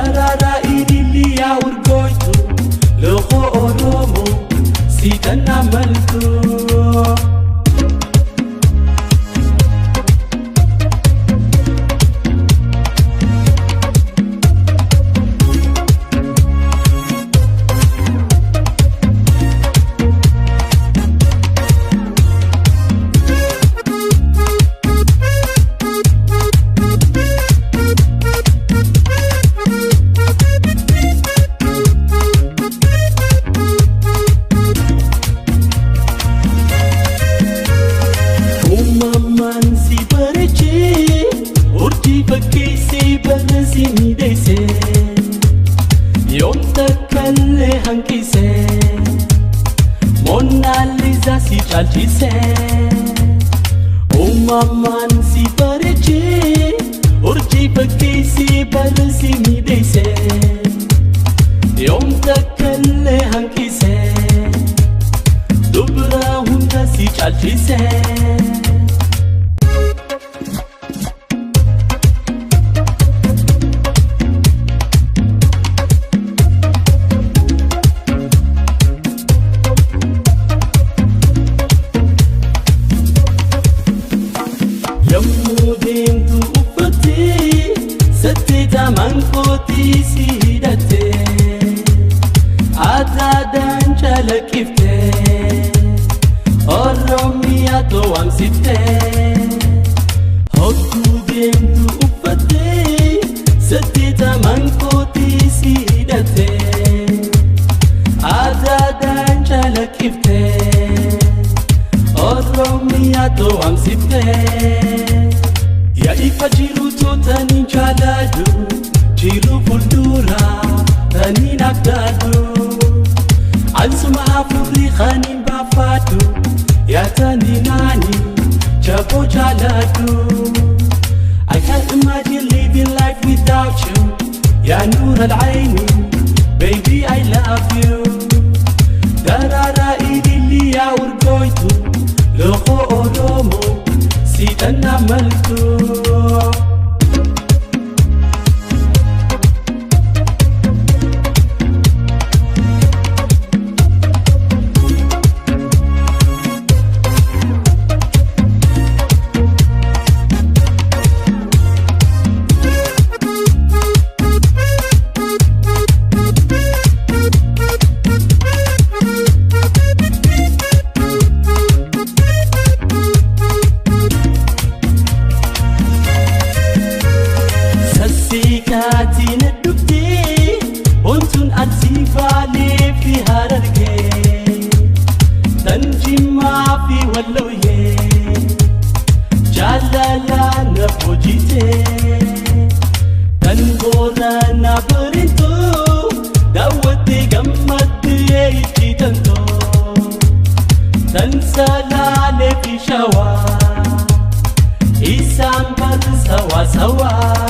Daraaraa ililliyaa urgooytu loqoo Oromoo sitan amaltu. Uumamaan si bareechee urjii fakkeessee bara si miidhagsee yoom takkallee hanqisee Moonalisaa si caalchisee. Uumamaan si bareechee urjii fakkeessee bara si miidhagsee yoom takkallee hanqisee dubra hunda si caalchisee. Yommuu deemtu uffattee sattee mankootii si hidhattee aadaadhaan calaqqiftee Oromiyaa to'amsiftee. Hogguu deemtu uffattee sattee mankootii si hidhattee aadaadhaan calaqqiftee Oromiyaa to'amsiftee. Yaa ifa jiruutu tani jaaladhu jiru fuuldura tani naqdaadhu. Ansuma hafuurri kanin baafadhu yaa tani naani jaboo jaaladhu. I can't imagine living life without you. Ya Noor al-Aini, baby I love you. Daraaraa ililliyaa urgooytu loqoo Oromoo sitan amaltu. Sasseekaatiin dhuftee wantuun Arsii Baalee fi Harargee tan Jimmaa fi Wallooyee jaalalaa na hojjitee tan Booranaa Barintoo daawwattee gammaddee ijjitantoo tan Salaalee fi Shawaa isaan bar sawaa sawaa.